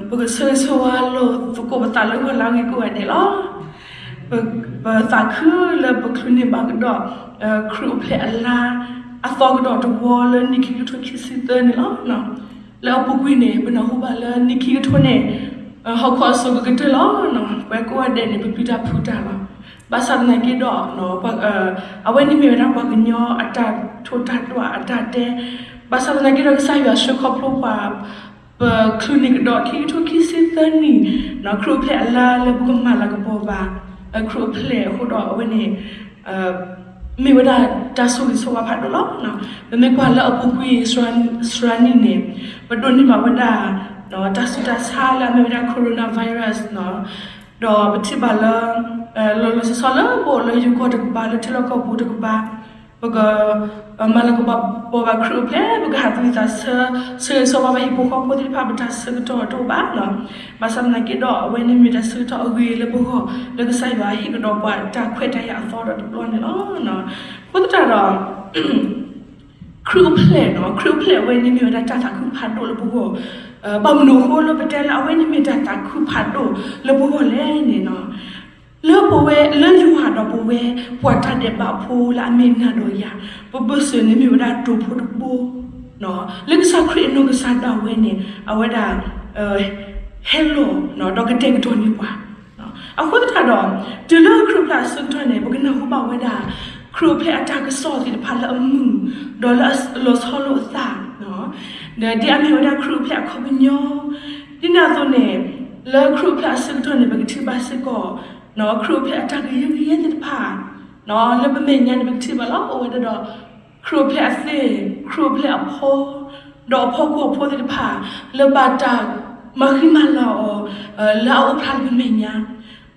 ပကဆိၣ်ဂ့ၤဆိၣ်ဝါလိာ်သကိးပသးလၢဂီၤလၢအဂ့ၤကိးဂၤဒဲးလီၤ. ပသးခုလၢပချုးန့ၢ်ဘၣ်ကဒီး ခရံာ်အိၣ်ဖျဲၣ်အလါ အသီကဒီးတဝီလၢနံၣ်ခံကထိခံဆံသၢန့ၣ်လီၤ. လၢအပူၤကွံာ်န့ၣ် ပနၢ်ဟူဘၣ်လၢနံၣ်ခံကထိန့ၣ် ဟီၣ်ခိၣ်အစိၤကကတၢၢ်လီၤ. ပဝဲကိးဂၤဒဲးန့ၣ် ပပျံၤတၢ်ဖုးတၢ်လီၤ. ဘၣ်ဆၣ်သနာ်က့ဒီး အဝဲန့ၣ်မ့ၢ်ဝဲဒၣ်ပှၤကညီအတၢ်ထိၣ်တၢ်တွၣ်အတၢ်တဲ, ဘၣ်ဆၣ်သနာ်က့ဒီးကစၢ်ယွၤဆှၢခီဖျိပှၤ ပချုးန့ၢ်ကဒီးခံကထိခံဆံသၢနံၣ် ခရံာ်အိၣ်ဖျဲၣ်အလါလၢပကမၤလၤကပီၤဘၣ် ခရံာ်အိၣ်ဖျဲၣ်အဃိဒီးအဝဲန့ၣ် မ့ၢ်ဝဲဒၣ်တၢ်ဆိၣ်ဂ့ၤဆိၣ်ဝါဖးဒိၣ်လီၤ. ပမ့ၢ်ကွၢ်လၢအပူၤကွံာ် စှၤနံၣ်န့ၣ် ပဒိးန့ၢ်ဘၣ်ဝဲဒၣ် တၢ်ဆူးတၢ်ဆါလၢအမ့ၢ်ဝဲဒၣ် coronavirus ဒီးပထံၣ်ဘၣ်လၢ လီၤလီၤဆီဆီလၢပအိၣ်လၢယိၤကီၢ်တကပၤ လၢထံလီၢ်ကီၢ်ပူၤတကပၤ ပက မၤလၤကပီၤဘၣ်ခရံာ်အိၣ်ဖျဲၣ် ပကဟးသူၣ်ဝံၣ်သးဆၢ ဆၢဂ့ၤဆၢဝါဘၣ်ဟံၣ်ဖိဃီဖိသ့ၣ်တဖၣ် ပတၢ်ဆၢကတီၢ်တအိၣ်ဘၣ်. ဘၣ်ဆၣ်သနာ်က့ဒီး အဝဲန့ၣ်မ့ၢ်တၢ်ဆၢကတီၢ်အဂ့ၤလၢပဂီၢ် လၢကစၢ်ယွၤဟ့ၣ်ကဒီးပှၤတၢ်ခွဲးတၢ်ယာ်အသီဒီးတဘျီန့ၣ်လီၤ. အဃိသတးဒီး ခရံာ်အိၣ်ဖျဲၣ်, ခရံာ်အိၣ်ဖျဲၣ်အဝဲန့ၣ်မ့ၢ်ဝဲဒၣ်တၢ်သးခုဖးဒိၣ်လၢပဂီၢ်. ဘၣ်မနုၤအဃိလၢပတဲလၢအဝဲန့ၣ်မ့ၢ်တၢ်သးခုဖးဒိၣ်လၢပဂီၢ်လဲၣ်န့ၣ် လၢပဝဲလၢယွၤဒီးပဝဲ ပှၤတၢ်ဒဲးဘးဖိလၢအမ့ၢ်နၤဒီးယၤ ပဘၢၣ်စၢၤန့ၣ်မ့ၢ်ဝဲဒၣ်တိၤဖိတဘိ လၢကစၢ်ခရံာ်အနီၢ်ကစၢ်ဒၣ်ဝဲန့ၣ် အဝဲဒၣ် ဟဲလီၤဒီးကတဲာ်ကတီၤန့ၢ်ပှၤ. အဃိသတးဒီး တုၤလၢခရံာ်အိၣ်ဖျဲၣ်အဆၢကတီၢ်န့ၣ် ပကနၢ်ဟူဘၣ်ဝဲဒၣ် ခရံာ်အိၣ်ဖျဲၣ်အတၢ်ကစီၣ်သ့ၣ်တဖၣ်လၢအမုာ်ဒီးလၢအလီၤဆီလိာ်အသး ဒီးဒ်အမ့ၢ်ဝဲဒၣ်ခရံာ်အိၣ်ဖျဲၣ်အခီပညီ ဒ်န့ၣ်အသိးန့ၣ် လၢခရံာ်အိၣ်ဖျဲၣ်အဆၢကတီၢ်န့ၣ် ပကထံၣ်ဘၣ်စ့ၢ်ကီး ခရံာ်အိၣ်ဖျဲၣ်အတၢ်ကယဲၢ်ကယဲၢ်သ့ၣ်တဖၣ် လၢပမဲာ်ညါန့ၣ် ပကထံၣ်ဘၣ်လီၤ အိၣ်ဝဲဒၣ်ဒီး ခရံာ်အိၣ်ဖျဲၣ်အသ့ၣ် ခရံာ်အိၣ်ဖျဲၣ်အဖီ ဒီးအဖီခိၣ်အဖိသ့ၣ်တဖၣ် လၢဘၣ်တၢ်မၤဃံမၤလၤအီၤ လၢအအိၣ်ဖျါလၢပမဲာ်ညါ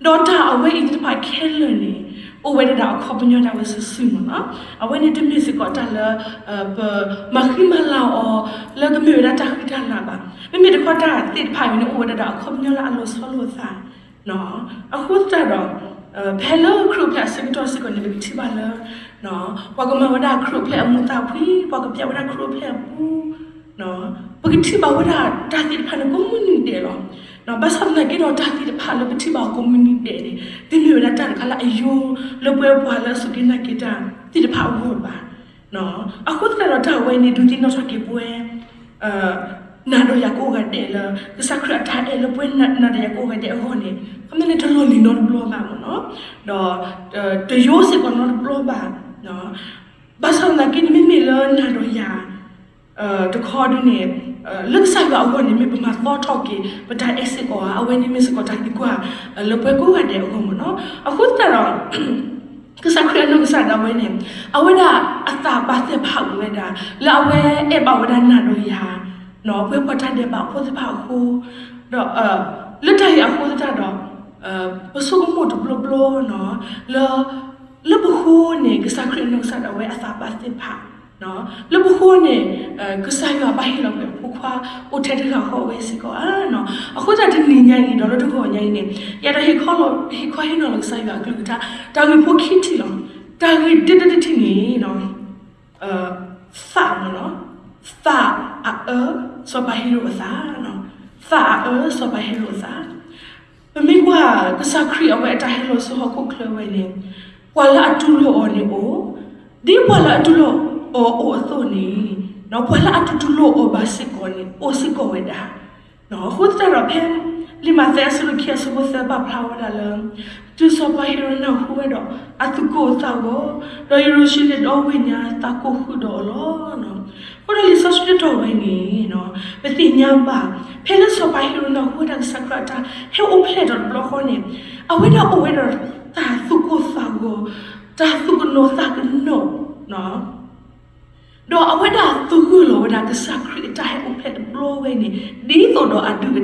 ဒီးတၢ်အဝဲအံၤသ့ၣ်တဖၣ်ခဲလၢာ်န့ၣ် အိၣ်ဝဲဒၣ်ဒီးအခီပညီဒၣ်ဝဲစုာ်စုာ်မ့ၢ်နီၤ. အဝဲန့ၣ်တမ့ၢ်စ့ၢ်ကီးတၢ်လၢ ပမၤဃံမၤလၤအီၤ လၢကမ့ၢ်ဝဲဒၣ်တၢ်ဃံတၢ်လၤဘၣ်. မ့မ့ၢ်တခီတၢ်သ့ၣ်တဖၣ်အံၤန့ၣ် အိၣ်ဝဲဒၣ်ဒီးအခီပညီလၢအလီၤဆီလိာ်အသး အဃိသတးဒီး ဖဲလၢခရံာ်အိၣ်ဖျဲၣ်အဆၢကတီၢ်စ့ၢ်ကီးန့ၣ် ပကထံၣ်ဘၣ်လၢ ပှၤကမၤဝဲဒၣ်ခရံာ်အိၣ်ဖျဲၣ်အမူးသးဖှံ, ပှၤကပျးဝဲဒၣ်ခရံာ်အိၣ်ဖျဲၣ်အပူၤ, ပကထံၣ်ဘၣ်ဝဲဒၣ်တၢ်သ့ၣ်တဖၣ်န့ၣ် ကိးမုၢ်နံၤဒဲးလီၤ. ဘၣ်ဆၣ်သနာ်က့ဒီး တၢ်သ့ၣ်တဖၣ်လၢပထံၣ်ဘၣ်ကိးမုၢ်နံၤဒဲးန့ၣ် တမ့ၢ်ဝဲဒၣ်တၢ်တခါလၢအယိလၢပှဲၤပှၤလၢအစူၢ်က့ၤနာ်က့ၤတၢ်သ့ၣ်တဖၣ်အဂီၢ်ဘၣ်. အဃိသတးဒီးတၢ်ဝဲန့ၣ် ဒုးသ့ၣ်နီၣ်ထီၣ်က့ၤပဝဲ နၤဒီးယၤကိးဂၤဒဲးလၢ ကစၢ်ခရံာ်အတၢ်အဲၣ်လၢပဝဲနၤဒီးယၤကိးဂၤဒဲးအဂီၢ်န့ၣ် ခီမ့ၢ်န့ၣ်တလီၤလံၤနီတဘျီဘၣ်မ့ၢ်နီၤ. ဒီး တယိစ့ၢ်ကီးနီတဘျီဘၣ်. ဘၣ်ဆၣ်သနာ်က့န့ၣ် မ့မ့ၢ်လၢနၤဒီးယၤ တခီဒုန့ၣ် လၢကစၢ်ယွၤအဂီၢ်န့ၣ် မ့ၢ်ပမၤသီထီၣ်က့ၤ ပတၢ်အဲၣ်စ့ၢ်ကီးဧါ, အဝဲန့ၣ်မ့ၢ်စ့ၢ်ကီးတၢ်သံကွၢ် လၢပဝဲကိးဂၤဒဲးအဂီၢ်မ့ၢ်နီၤ. အဃိသတးဒီး ကစၢ်ခရံာ်အနီၢ်ကစၢ်ဒၣ်ဝဲန့ၣ် အဝဲဒၣ်အသးဘၣ်သ့ၣ်ဖးဝဲဒၣ် လၢအဝဲအဲၣ်ဘၣ်ဝဲဒၣ်နၤဒီးယၤ ပဝဲပှၤတၢ်ဒဲးဘးဖိသ့ၣ်တဖၣ်အဃိ ဒီး လၢတၢ်ဂ့ၢ်အဃိသတးဒီး ပဆိကမိၣ်တဘျီဘျီနီၤ လၢ လၢပဃိန့ၣ် ကစၢ်ခရံာ်အနီၢ်ကစၢ်ဒၣ်ဝဲအသးဘၣ်သ့ၣ်ဖး လၢပဃိန့ၣ် ကစၢ်ယွၤဘၣ်ဟ့ၣ်လီၤကွံာ်အဖိခွါအိၣ်ထဲတဂၤဃီဝဲစ့ၢ်ကီးဧါ. အဃိသတးတနံၤညါအံၤဒီးလၢတဂီၤညါအံၤန့ၣ် ယအဲၣ်ဒိးဟ့ၣ်ခီဟ့ၣ်နီၤလီၤကစၢ်ယွၤအကလုၢ်ကထါ တၢ်ဂ့ၢ်ဖိခံထံၣ်လီၤ. တၢ်ဂ့ၢ်တထံၣ်တထံၣ်န့ၣ် သးမ့ၢ်နီၤ, သးအအၢ စီၤပၤဟ့ရိၣ်အသး, သးအအၢ စီၤပၤဟ့ရိၣ်အသး. ပမ့ၢ်ကွၢ် ကစၢ်ခရံာ်အဝဲအတၢ်ဟဲလီၤဆူဟီၣ်ခိၣ်ချၢဝဲန့ၣ် ပှၤလၢအတူၢ်လိာ်အီၤန့ၣ်အိၣ်, ဒ်ပှၤလၢအတူၢ်လိာ်အီၤအိၣ်အသိးန့ၣ် ပှၤလၢအတတူၢ်လိာ်အီၤဘၣ်စ့ၢ်ကီးန့ၣ် အိၣ်စ့ၢ်ကီးဝဲဒၣ်. အဃိသတးဒီးဖဲ လံာ်မးသဲအဆၢဒိၣ်ခံအဆၢဖိသၢပာ်ဖျါဝဲဒၣ်လၢ တုၤစီၤပၤဟ့ရိၣ်နၢ်ဟူဝဲဒီး အသူၣ်ကိၢ်အသးဂီၤ, ဒီးယရူၤၡလ့ၣ်ဒီဝ့ၢ်ညါသးကိၢ်ဃုာ်ဒီးအီၤလီၤ. အဃိဒီးလံာ်စီဆှံတတီၤဝဲန့ၣ် ပသ့ၣ်ညါဘၣ် ဖဲလၢစီၤပၤဟ့ရိၣ်နၢ်ဟူဝဲဒၣ်ကစၢ်ခရံာ်အတၢ်ဟဲအိၣ်ဖျဲၣ်ဒီးတဘျီဃီန့ၣ် အဝဲဒၣ်အိၣ်ဝဲဒီးတၢ်သူၣ်ကိၢ်သးဂီၤ, တၢ်သူၣ်ကနိးသးကနိး ဒီးအဝဲဒၣ်သဂၢၢ်လီၤဝဲဒၣ်ကစၢ်ခရံာ်အတၢ်ဟဲအိၣ်ဖျဲၣ်တဘျီဝဲန့ၣ် ဒ်သိးဒီးအဒုၣ်အဒါတဂၤအသိး,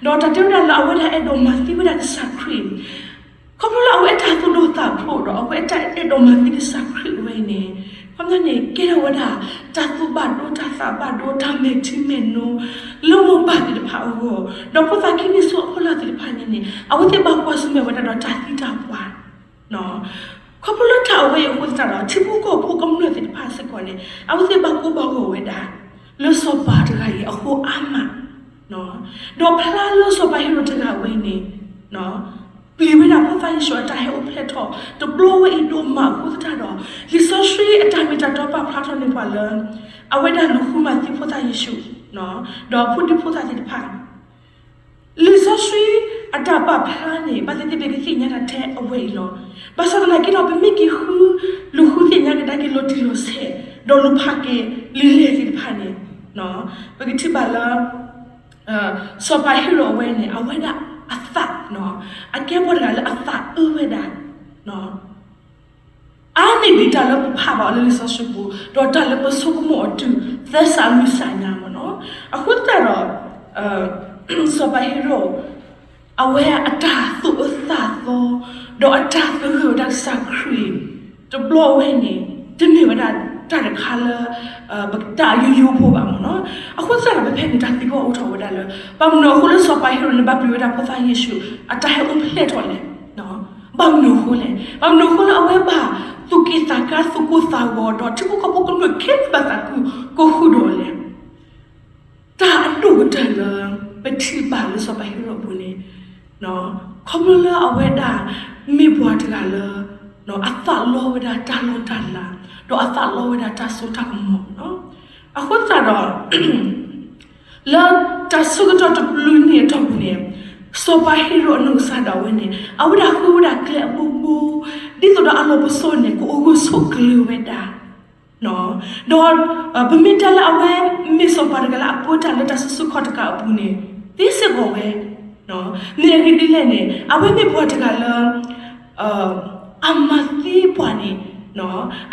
ဒီးတၢ်တဲဝဲဒၣ်လၢအဝဲဒၣ်အဲၣ်ဒိးမၤသံဝဲဒၣ်ကစၢ်ခရံာ်, ခီဖျိလၢအဝဲအတၢ်သူၣ်ဒိၣ်သးဖျိးဒီးအဝဲအတၢ်အဲၣ်ဒိးမၤသံကစၢ်ခရံာ်ဝဲန့ၣ်, ခီပညီန့ၣ် ကဲထီၣ်ဝဲဒၣ် တၢ်သူၣ်ဘၣ်ဒိတၢ်သးဘၣ်ဒိတၢ်မဲာ်ထံမဲာ်နိ လၢမိၢ်ပၢ်သ့ၣ်တဖၣ်အဂီၢ်, ဒီးဖိသၣ်ခံမံၤစိအဖီလာ်သ့ၣ်တဖၣ်န့ၣ်န့ၣ် အဝဲသ့ၣ်ဘၣ်ကွၢ်ဆၢၣ်မဲာ်ဝဲဒၣ်ဒီးတၢ်သံတၢ်ပှၢ် ခီဖျိလၢတၢ်အဝဲအံၤအဃိသတးဒီး ထံဖိကီၢ်ဖိကမျၢၢ်သ့ၣ်တဖၣ်စ့ၢ်ကီးန့ၣ် အဝဲသ့ၣ်ဘၣ်ကိၢ်ဘၣ်ဂီၤဝဲဒၣ် လၢ စီၤပၤတဂၤအံၤအဃိအါမး, ဒီးဖျါလၢစီၤပၤဟ့ရိၣ်တဂၤဝဲအံၤန့ၣ် ပျံၤဝဲဒၣ်ဖိသၣ်ယ့ၣ်ၡူးအတၢ်ဟဲအိၣ်ဖျဲၣ်ထီၣ် တဘျီဝဲအံၤဒိၣ်မးအဃိသတးဒီး လံာ်စီဆှံအတၢ်မ့ၢ်တၢ်တီပာ်ဖျါထီၣ်န့ၢ်ပှၤလၢ အဝဲဒၣ်လူၤဃုမၤသံဖိသၣ်ယ့ၣ်ၡူး ဒီးဖိဒံဖိသၣ်သ့ၣ်တဖၣ် လံာ်စီဆှံအတၢ်ပာ်ဖျါန့ၣ် ဘၣ်သ့ၣ်သ့ၣ်ပကသ့ၣ်ညါတၢ်ထဲအဝဲအံၤလီၤ. ဘၣ်ဆၣ်သနာ်က့ဒီး ပမ့ၢ်က့ၤဃု လူၤဃုသ့ၣ်ညါကဒါက့ၤလီၤတံၢ်လီၤဆဲး ဒီးလူၤဖးက့ၤလံာ်လဲၢ်သ့ၣ်တဖၣ်န့ၣ် ပကထံၣ်ဘၣ်လၢ စီၤပၤဟ့ရိၣ်အဝဲန့ၣ် အဝဲဒၣ်အသး အကဲပှၤတဂၤလၢအသးအၢဝဲဒၣ် အါန့ၢ်ဒံးတၢ်လၢပဖးဘၣ်အီၤလၢလံာ်စီဆှံပူၤ ဒီးတၢ်လၢပဆိကမိၣ်အီၤတုၤသၢစးလွံၢ်စးညါမ့ၢ်နီၤ. အဃိသတးဒီး စီၤပၤဟ့ရိၣ် အဝဲအတၢ်သူၣ်အၢသးသီ ဒီးအတၢ်သဂၢၢ်ဝဲဒၣ်ကစၢ်ခရံာ် တဘျီဝဲန့ၣ် တမ့ၢ်ဝဲဒၣ်တၢ်တခါလၢ ပတၢ်ယိယိဖိဘၣ်မ့ၢ်နီၤ. အဃိသတးဒီး ဖဲဖဲန့ၣ် တၢ်သံကွၢ်အိၣ်ထီၣ်ဝဲဒၣ်လၢ ဘၣ်မနုၤအဃိလၢစီၤပၤဟ့ရိၣ်န့ၣ် ဘၣ်ပျံၤဝဲဒၣ်ဖိသၣ်ယ့ၣ်ၡူး အတၢ်ဟဲအိၣ်ဖျဲၣ်ထီၣ်လဲၣ်. ဘၣ်မနုၤအဃိလဲၣ်. ဘၣ်မနုၤအဃိလၢအဝဲဘၣ်သူၣ်က့ၣ်သးကါ သူၣ်ကိၢ်သးဂီၤ ဒီးထံဖိကီၢ်ဖိကမျၢၢ်ခဲလၢာ်ဘၣ်သးခုကိးဃုာ်ဒီးလဲၣ်. တၢ်အဒိၣ်ကတၢၢ်လၢ ပထံၣ်ဘၣ်လၢစီၤပၤဟ့ရိၣ်အပူၤန့ၣ် ခီဖျိလၢအဝဲဒၣ် မ့ၢ်ပှၤတဂၤလၢ အသးလီဝဲဒၣ်တၢ်လီတၢ်လး ဒီးအသးလီဝဲဒၣ်တၢ်စိတၢ်ကမီၤလီၤ. အဃိသတးဒီး လၢတၢ်ဆၢကတီၢ်တဘျုးနံၣ်အတီၢ်ပူၤန့ၣ် စီၤပၤဟ့ရိၣ်အနီၢ်ကစၢ်ဒၣ်ဝဲန့ၣ် အဝဲဒၣ်ဃုဝဲဒၣ်ကျဲအဘိဘိ ဒ်သိးဒီးအလီၢ်ပစိာ်န့ၣ် ကအိၣ်ဂၢၢ်ဆိးကျၢၤဝဲဒၣ် ဒီးပမ့ၢ်တဲလၢအဝဲမ့ၢ်စီၤပၤတဂၤလၢအပၢတၢ်လၢတၢ်စုဆူၣ်ခီၣ်တကးအပူၤန့ၣ် သ့စ့ၢ်ကီးဝဲ, မ့ၢ်အဂ့ၢ်ဒ်လဲၣ်န့ၣ် အဝဲမ့ၢ်ပှၤတဂၤလၢ အမၤသံပှၤန့ၣ်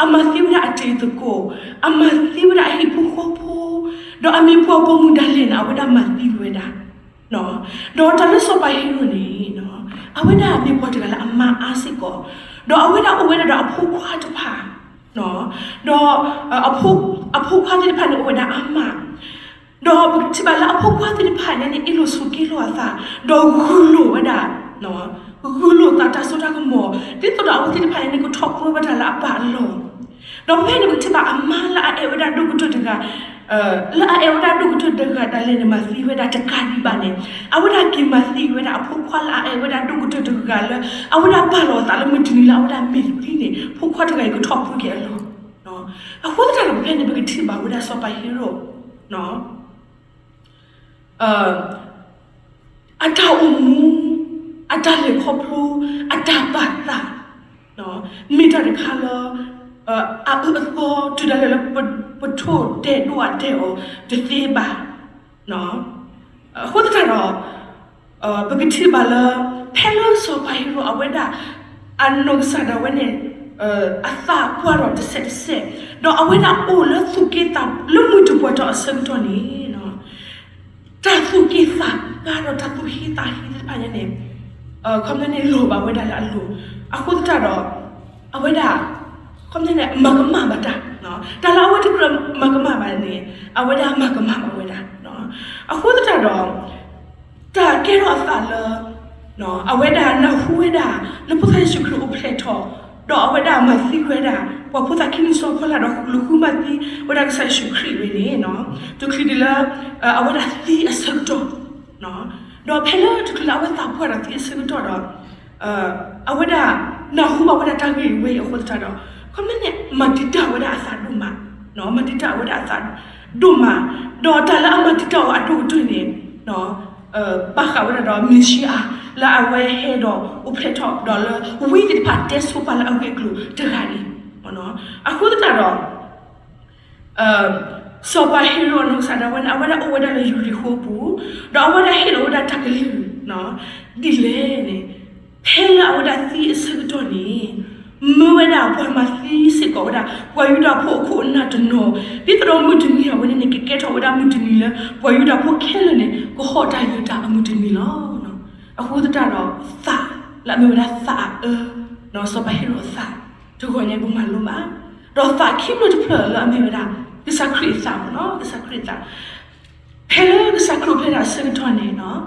အမၤသံဝဲဒၣ်အတံၤသကိး, အမၤသံဝဲဒၣ်အဟံၣ်ဖိဃီဖိ, ဒီးအမ့ၢ်ပှၤပိာ်မုၣ်ဒၣ်လဲာ်န့ၣ် အဝဲဒၣ်မၤသံဝဲဒၣ် ဒီးတၢ်လၢစီၤပၤဟ့ရိၣ်န့ၣ် အဝဲဒၣ်မ့ၢ်ပှၤတဂၤလၢအမါအါစ့ၢ်ကီး, ဒီးအဝဲဒၣ်အိၣ်ဝဲဒၣ်ဒီးအဖိခွါတဖၣ်, ဒီး အဖိခွါသ့ၣ်တဖၣ်န့ၣ်အိၣ်ဝဲဒၣ်အါမး, ဒီးပကထံၣ်ဘၣ်လၢအဖိခွါသ့ၣ်တဖၣ်ညါန့ၣ် အ့ၣ်လိာ်ဆိးက့လိာ်အသး, ဒီးဂုာ်လိာ်ဝဲဒၣ်, ဂုာ်လိာ်သးတၢ်စိတၢ်ကမီၤ, ဒ်သိးဒီးအဝဲသ့ၣ်တဖၣ်ညါန့ၣ် ကထီၣ်ပှဲၤဝဲဒၣ်လၢအပၢ်အလီၢ် ဒီးဖဲန့ၣ် ပကထံၣ်ဘၣ်အမါလၢအအဲၣ်ဝဲဒၣ်ဒိၣ်ကတၢၢ်တဂၤ, လၢအအဲၣ်ဝဲဒၣ်ဒိၣ်ကတၢၢ်တဂၤဒၣ်လဲာ်န့ၣ် မၤသံဝဲဒၣ်တကးဒံးဘၣ်န့ၣ်, အဝဲဒၣ်က့ၤမၤသံဝဲဒၣ်အဖိခွါလၢအအဲၣ်ဝဲဒၣ်ဒိၣ်ကတၢၢ်တဂၤလၢ အဝဲဒၣ်ပာ်လီၤအသးလၢမုၢ်တနံၤလၢအဝဲဒၣ်မ့ၢ်သံန့ၣ် ဖိခွါတဂၤအံၤကထီၣ်ပှဲၤက့ၤအလီၢ်. အဃိသတးဒီးဖဲန့ၣ် ပကထံၣ်ဘၣ်ဝဲဒၣ်စီၤပၤဟ့ရိၣ် အတၢ်အိၣ်မူ, အတၢ်လဲၤခီဖျိ, အတၢ်ပာ်သး, မ့ၢ်တၢ်တခါလၢ အအၢအသီတုၤဒၣ်လဲာ်လၢ ပထိၣ်တဲာ်ဒိၣ်အတဲာ်အီၤတသ့ဘၣ်. အဃိသတးဒီး ပကထံၣ်ဘၣ်လၢ ဖဲလၢစီၤပၤဟ့ရိၣ်အဝဲဒၣ် အနီၢ်ကစၢ်ဒၣ်ဝဲန့ၣ် အသးပှၢ်ဒီးတစဲးတစဲး, ဒီးအဝဲဒၣ်အိၣ်လၢသူၣ်က့သး လၢမုၢ်တပှၢ်တီၢ်အဆၢကတီၢ်န့ၣ် တၢ်သူၣ်က့သးကါဒီးတၢ်သူၣ်ဟ့သးဟ့သ့ၣ်တဖၣ်ညါန့ၣ် ခီပညီန့ၣ် လီၤဘၣ်ဝဲဒၣ်လၢအလိၤ, အဃိသတးဒီး အဝဲဒၣ် ခီပညီန့ၣ် မၤကမၣ်ဘၣ်တၢ်, တၢ်လၢအဝဲတကြၢးမၤကမၣ်ဘၣ်န့ၣ် အဝဲဒၣ်မၤကမၣ်ဘၣ်ဝဲဒၣ်, အဃိသတးဒီး တၢ်ကဲထီၣ်အသးလၢ အဝဲဒၣ်နၢ်ဟူဝဲဒၣ် လၢဖိသၣ်ယ့ၣ်ၡူးခရံာ်အိၣ်ဖျဲၣ်ထီၣ်, ဒီးအဝဲဒၣ်မၤသံဝဲဒၣ် ပှၤဖိသၣ်ခံနံၣ်ဆၢဖီလာ်ဒီးလူၤဃုမၤသံဝဲဒၣ်ကစၢ်ယ့ၣ်ၡူးခရံာ်ဝဲန့ၣ်, တချုးဒံးလၢ အဝဲဒၣ်သံအဆၢကတီၢ်, ဒီးဖဲလၢတချုးလၢအဝဲသးပှၢ်ဒီးသံအဆၢကတီၢ်ဒီး အဝဲဒၣ် နၢ်ဟူဘၣ်ဝဲဒၣ်တၢ်ဂ့ၢ်ဝဲအံၤအဃိသတးဒီး ခီမ့ၢ်န့ၣ် မၤတံာ်တာ်ဝဲဒၣ်အသးဒိၣ်မး, မၤတံာ်တာ်ဝဲဒၣ်အသးဒိၣ်မး, ဒီးတၢ်လၢအမၤတံာ်တာ်အီၤအဒိၣ်ကတၢၢ်န့ၣ် ဘၣ်ဃးဝဲဒၣ်ဒီးမ့ၤၡံအၤ လၢအဝဲဟဲဒီးအိၣ်ဖျဲၣ်ထီၣ်ဒီးလၢ ဝံသ့ၣ်တဖၣ်တဲဆိပာ်လၢအဂ့ၢ်အကျိၤတဂၤန့ၣ်, အဃိသတးဒီး စီၤပၤဟ့ရိၣ်အနီၢ်ကစၢ်ဒၣ်ဝဲန့ၣ် အဝဲဒၣ်အိၣ်ဝဲဒၣ်လၢယရံၤဃိပူၤ, ဒီးအဝဲဒၣ်ဟ့ၣ်လီၤဝဲဒၣ်တၢ်ကလုၢ် ဒ်လဲၣ်န့ၣ်, ဖဲလၢအဝဲဒၣ်သံအဆၢကတီၢ်န့ၣ် မၢဝဲဒၣ်ပှၤမၤသံစ့ၢ်ကီးဝဲဒၣ် ပှၤယူဒၤဖိအခိၣ်အနၢ်တနီၤ, ဒ်သိးဒီးမုၢ်တနံၤအဝဲန့ၣ်န့ၣ် ကကဲထီၣ်ဝဲဒၣ်မုၢ်တနံၤလၢ ပှၤယူဒၤဖိခဲလၢာ်န့ၣ် ကဟီၣ်တၢ်ယၢၤတၢ်အမုၢ်တနံၤလီၤ. အဃိသတးဒီး သးလၢအမ့ၢ်ဝဲဒၣ်သးအအၢ, စီၤပၤဟ့ရိၣ်အသး တဂီၤညါပမၤလိဘၣ်, ဒီးသးခံဖျၢၣ်တဖျၢၣ်လၢအမ့ၢ်ဝဲဒၣ် ကစၢ်ခရံာ်အသးမ့ၢ်နီၤ, ကစၢ်ခရံာ်အသး ဖဲလၢကစၢ်ခရံာ်အိၣ်ဖျဲၣ်ထီၣ်အဆၢကတီၢ်န့ၣ်,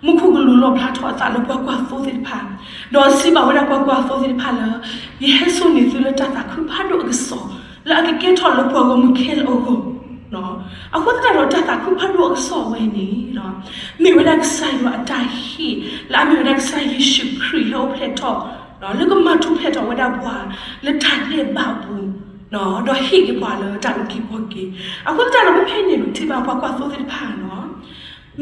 မူခိၣ်ကလူးလီၣ်ဖျါထီၣ်အသးလၢပှၤကွၢ်သိသ့ၣ်တဖၣ်, ဒီးစံးဘၣ်ဝဲဒၣ်ပှၤကွၢ်သိသ့ၣ်တဖၣ်လၢ ယဟဲစိာ်န့ၢ်သုလၢတၢ်သးခုဖးဒိၣ်အကစီၣ် လၢအကကဲထီၣ်လၢပှၤဂီၢ်မုၢ်ခဲလၢာ်အဂီၢ် အဃိသတးဒီးတၢ်သးခုဖးဒိၣ်အကစီၣ်ဝဲန့ၣ် မ့ၢ်ဝဲဒၣ်ကစၢ်ယွၤအတၢ်ဟ့ၣ် လၢအမ့ၢ်ဝဲဒၣ်ကစၢ်ယ့ၣ်ၡူးခရံာ်ဟဲအိၣ်ဖျဲၣ်ထီၣ် လၢကမၤထူၣ်ဖျဲးထီၣ်ဝဲဒၣ်ပှၤ လၢတၢ်ဒဲးဘးအပူၤ ဒီးဟ့ၣ်က့ၤပှၤလၢတၢ်အုၣ်က့ၤခီၣ်က့ၤ. အဃိသတးဒီးဖဲဖဲအံၤန့ၣ် ပထံၣ်ဘၣ်ပှၤကွၢ်သိသ့ၣ်တဖၣ်န့ၣ်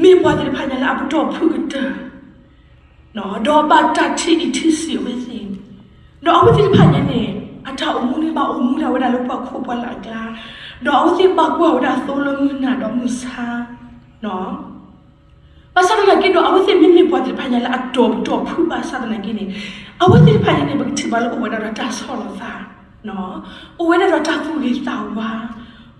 မ့ၢ်ပှၤသ့ၣ်တဖၣ်ညါလၢအပတီၢ်ဖုၣ်ကတၢၢ် ဒီးဘၣ်တၢ်ထံၣ်အံၤထံၣ်ဆံးအဝဲသ့ၣ်, ဒီးအဝဲသ့ၣ်တဖၣ်ညါန့ၣ် အတၢ်အိၣ်မူန့ၣ်ဘၣ်အိၣ်မူဒၣ်ဝဲဒၣ်လၢပှၤခိၣ်ပှၤလၢ်အကျါ, ဒီးအဝဲသ့ၣ်ဘၣ်ကွၢ်ဝဲဒၣ်သိလၢမုၢ်နၤဒီးမုၢ်ဆါ ဘၣ်ဆၣ်သနာ်က့ဒီး အဝဲသ့ၣ်မ့မ့ၢ်ပှၤသ့ၣ်တဖၣ်ညါလၢအတီၤပတီၢ်ဖုၣ်ဘၣ်ဆၣ်သနာ်က့န့ၣ်, အဝဲသ့ၣ်တဖၣ်ညါန့ၣ် ပကထံၣ်ဘၣ်လၢအိၣ်ဝဲဒၣ်ဒီးတၢ်ဆီၣ်လီၤသး, အိၣ်ဝဲဒၣ်ဒီးတၢ်သူၣ်ဂ့ၤသးဝါ,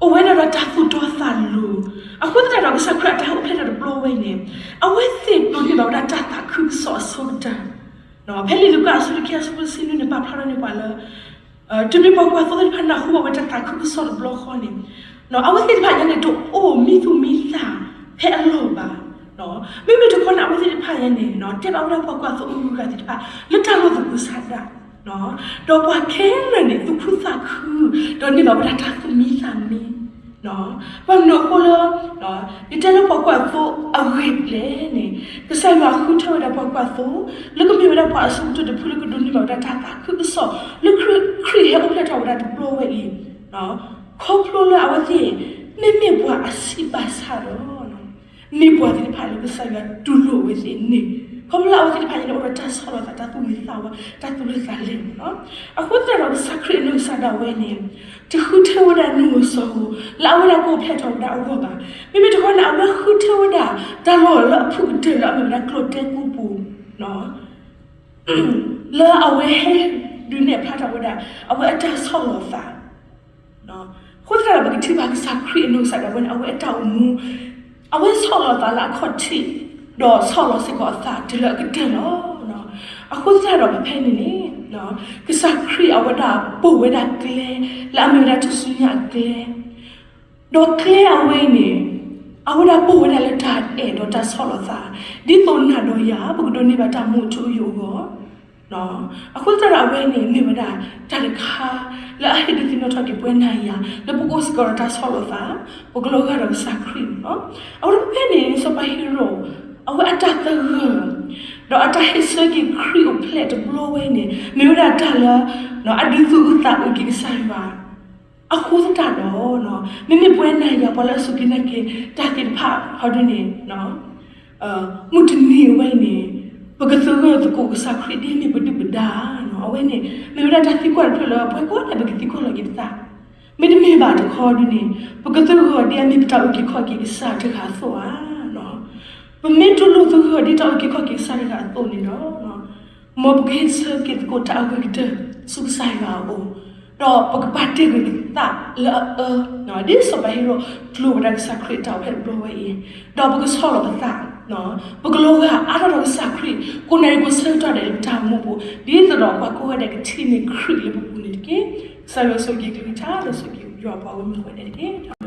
အိၣ်ဝဲဒၣ်ဒီးတၢ်သူၣ်တီသးလိၤ, အဃိသတးဒီးကစၢ်ခရံာ်အတၢ်ဟဲအိၣ်ဖျဲၣ်ထီၣ်တဘျီဝဲအံၤန့ၣ်, အဝဲသ့ၣ်ဒိးန့ၢ်ဘၣ်ဝဲဒၣ်တၢ်သးခုကစီၣ်အဆိကတၢၢ်, ဖဲလံာ်လူၤကၣ်အဆၢဒိၣ်ခံ အဆၢဖိတဆံနွံန့ၣ် ပာ်ဖျါထီၣ်န့ၢ်ပှၤလၢ တုၤမ့ၢ်ပှၤကွၢ်သိသ့ၣ်တဖၣ်နၢ်ဟူဘၣ်ဝဲတၢ်သးခုကစီၣ်တဘျီဃီန့ၣ်, အဝဲသ့ၣ်တဖၣ်ညါန့ၣ် တအိၣ်မံသူၣ်မံသးဖဲအလီၢ်ဘၣ်. မ့မ့ၢ်တခီန့ၣ် အဝဲသ့ၣ်တဖၣ်ညါန့ၣ် တဲဘၣ်ဝဲဒၣ်ပှၤကွၢ်သိအဂုၤအဂၤသ့ၣ်တဖၣ် လၢတၢ်လီၢ်သကိးဆန္ဒ, ဒီးပှၤခဲလၢာ်န့ၣ် သူၣ်ခုသးခု, ဒီးန့ၢ်ဘၣ်ဝဲဒၣ်တၢ်သူၣ်မံသးမံ ဘၣ်မနုၤအဃိလၢ ယတဲလၢပှၤကွၢ်သိအဂ့ၢ်ကျဲၤန့ၣ်, ကစၢ်ယွၤဃုထၢဝဲဒၣ်ပှၤကွၢ်သိ လၢကမ့ၢ်ဝဲဒၣ်ပှၤအစိကတၢၢ်တဖုလၢကဒိးန့ၢ်ဘၣ်ဝဲဒၣ်တၢ်သးခုကစီၣ် လၢခရံာ်ဟဲအိၣ်ဖျဲၣ်ထီၣ်ဝဲဒၣ်တဘျီဝဲအံၤ, ခီဖျိလၢအဝဲသ့ၣ် မ့မ့ၢ်ပှၤအဆံးဘၣ်ဆၣ်ဒီး မ့ၢ်ပှၤသ့ၣ်တဖၣ်လၢကစၢ်ယွၤတူၢ်လိာ်ဝဲသ့ၣ်န့ၣ်, ခီဖျိလၢအဝဲသ့ၣ်တဖၣ်န့ၣ် အိၣ်ဒီးတၢ်ဆီၣ်လီၤသး တၢ်သူၣ်ဂ့ၤသးဝါ တၢ်သူၣ်လၢသးလဲၢ်န့ၣ်လီၤ. အဃိသတးဒီးကစၢ်ခရံာ်အနီၢ်ကစၢ်ဒၣ်ဝဲန့ၣ် တဃုထၢဝဲဒၣ်နူၢ်ဧိၤစီၤဧိၤ လၢအဝဲဒၣ်ကအိၣ်ဖျဲၣ်ထီၣ်ဝဲဒၣ်အဂီၢ်ဘၣ်. မ့မ့ၢ်တခီန့ၣ် အဝဲဃုထၢဝဲဒၣ် တၢ်လီၢ်လၢအဖုၣ်ကတၢၢ်လၢအမ့ၢ်ဝဲဒၣ်ကျိၣ်တဲကိပူၤ လၢအဝဲဟဲဒုးနဲၣ်ဖျါထီၣ်ဝဲဒၣ် အဝဲအတၢ်ဆီၣ်လီၤသး အဃိသတးဒီးပကထံၣ်ဘၣ်ကစၢ်ခရံာ်အနီၢ်ကစၢ်ဒၣ်ဝဲန့ၣ် အဝဲအတၢ်အိၣ်မူ အဝဲဆီၣ်လီၤသးလၢအခီၣ်ထံး ဒီးဆီၣ်လီၤစ့ၢ်ကီးအသးတုၤလၢအကတၢၢ်လီၤ. အဃိသတးဒီးဖဲဖဲန့ၣ်န့ၣ် ကစၢ်ခရံာ်အဝဲဒၣ်ပိာ်ဝဲဒၣ်ကျဲ လၢအမ့ၢ်ဝဲဒၣ်ထူၣ်စုညါအကျဲ ဒီးကျဲအဝဲအံၤန့ၣ် အဝဲဒၣ်ပိာ်ဝဲဒၣ်လၢတၢ်အဲၣ်ဒီးတၢ်ဆီၣ်လီၤသး ဒ်သိးနၤဒီးယၤ ပကဒိးန့ၢ်ဘၣ်တၢ်မူအထူအယိာ်အဂီၢ် အဃိသတးဒီးအဝဲန့ၣ်မ့ၢ်ဝဲဒၣ် တၢ်တခါ လၢအဟ့ၣ်ဒုးသ့ၣ်နီၣ်ထီၣ်က့ၤပဝဲနၤယၤ လၢပကအိၣ်စ့ၢ်ကီးဒီးတၢ်ဆီၣ်လီၤသး ပကလီၤဂာ်ဒီးကစၢ်ခရံာ်န့ၣ်လီၤ. အဝဲဖဲန့ၣ် စီၤပၤဟ့ရိၣ် အဝဲအတၢ်သဂၢၢ် ဒီးအတၢ်ဟ့ၣ်ဆၢက့ၤခရံာ်အိၣ်ဖျဲၣ်တဘျီဝဲအံၤန့ၣ် မ့ၢ်ဝဲဒၣ်တၢ်လၢ အဒုးသူၣ်အုးသးအုးက့ၤကစၢ်ယွၤ အဃိသတးဒီး မ့မ့ၢ်ပဝဲနၤယၤ ပှၤလၢအစူၢ်က့ၤနာ်က့ၤတၢ်သ့ၣ်တဖၣ်ဟီဒုန့ၣ် မုၢ်တနံၤဝဲအံၤန့ၣ် ပကသဂၢၢ်သကိးကစၢ်ခရံာ်ဒ်အမ့ၢ်ပဒုၣ်ပဒါ, အဝဲန့ၣ် မ့ၢ်ဝဲဒၣ်တၢ်သံကွၢ်တဖျၢၣ်လၢ ပှၤကိးဂၤဒဲး ပကသံကွၢ်လီၤက့ၤပသး, မ့တမ့ၢ်ဘၣ်တခီဒုန့ၣ် ပကသဂၢၢ်ဒ်အမ့ၢ်ပတၢ်အုၣ်က့ၤခီၣ်က့ၤကစၢ်တဂၤအသိးဧါ. ပမ့ၢ်တူၢ်လိာ်သဂၢၢ်ဒ်တၢ်အုၣ်က့ၤခီၣ်က့ၤကစၢ်တဂၤအသိးန့ၣ်ဒီး မ်ပကဟ့ၣ်ဆၢက့ၤသကိးတၢ်အဂ့ၤကတၢၢ် ဆူကစၢ်ယွၤအအိၣ်, ဒီးပကပာ်တ့ၢ်ကွံာ်ပသးလၢအအၢ, ဒ်စီၤပၤဟ့ရိၣ်ကျိၤဝဲဒၣ်ကစၢ်ခရံာ်အတၢ်အိၣ်ဖျဲၣ်တဘျီဝဲအံၤ, ဒီးပကဆီၣ်လီၤပသး, ပကလီၤဂာ်အါထီၣ်ဒီးကစၢ်ခရံာ် ကိးနံၤဒဲးကိးဆၢကတီၢ်ဒဲးလၢပတၢ်အိၣ်မူပူၤ ဒ်သိးဒီးပှၤကိးဂၤဒဲးကထံၣ်န့ၢ်ခရံာ်လၢပပူၤန့ၣ်တက့ၢ်. ကစၢ်ယွၤဆိၣ်ဂ့ၤကလုၢ်ကထါ ဒီးဆိၣ်ဂ့ၤယွၤပှၤဂီၢ်မုၢ်ကိးဂၤဒဲးတက့ၢ်.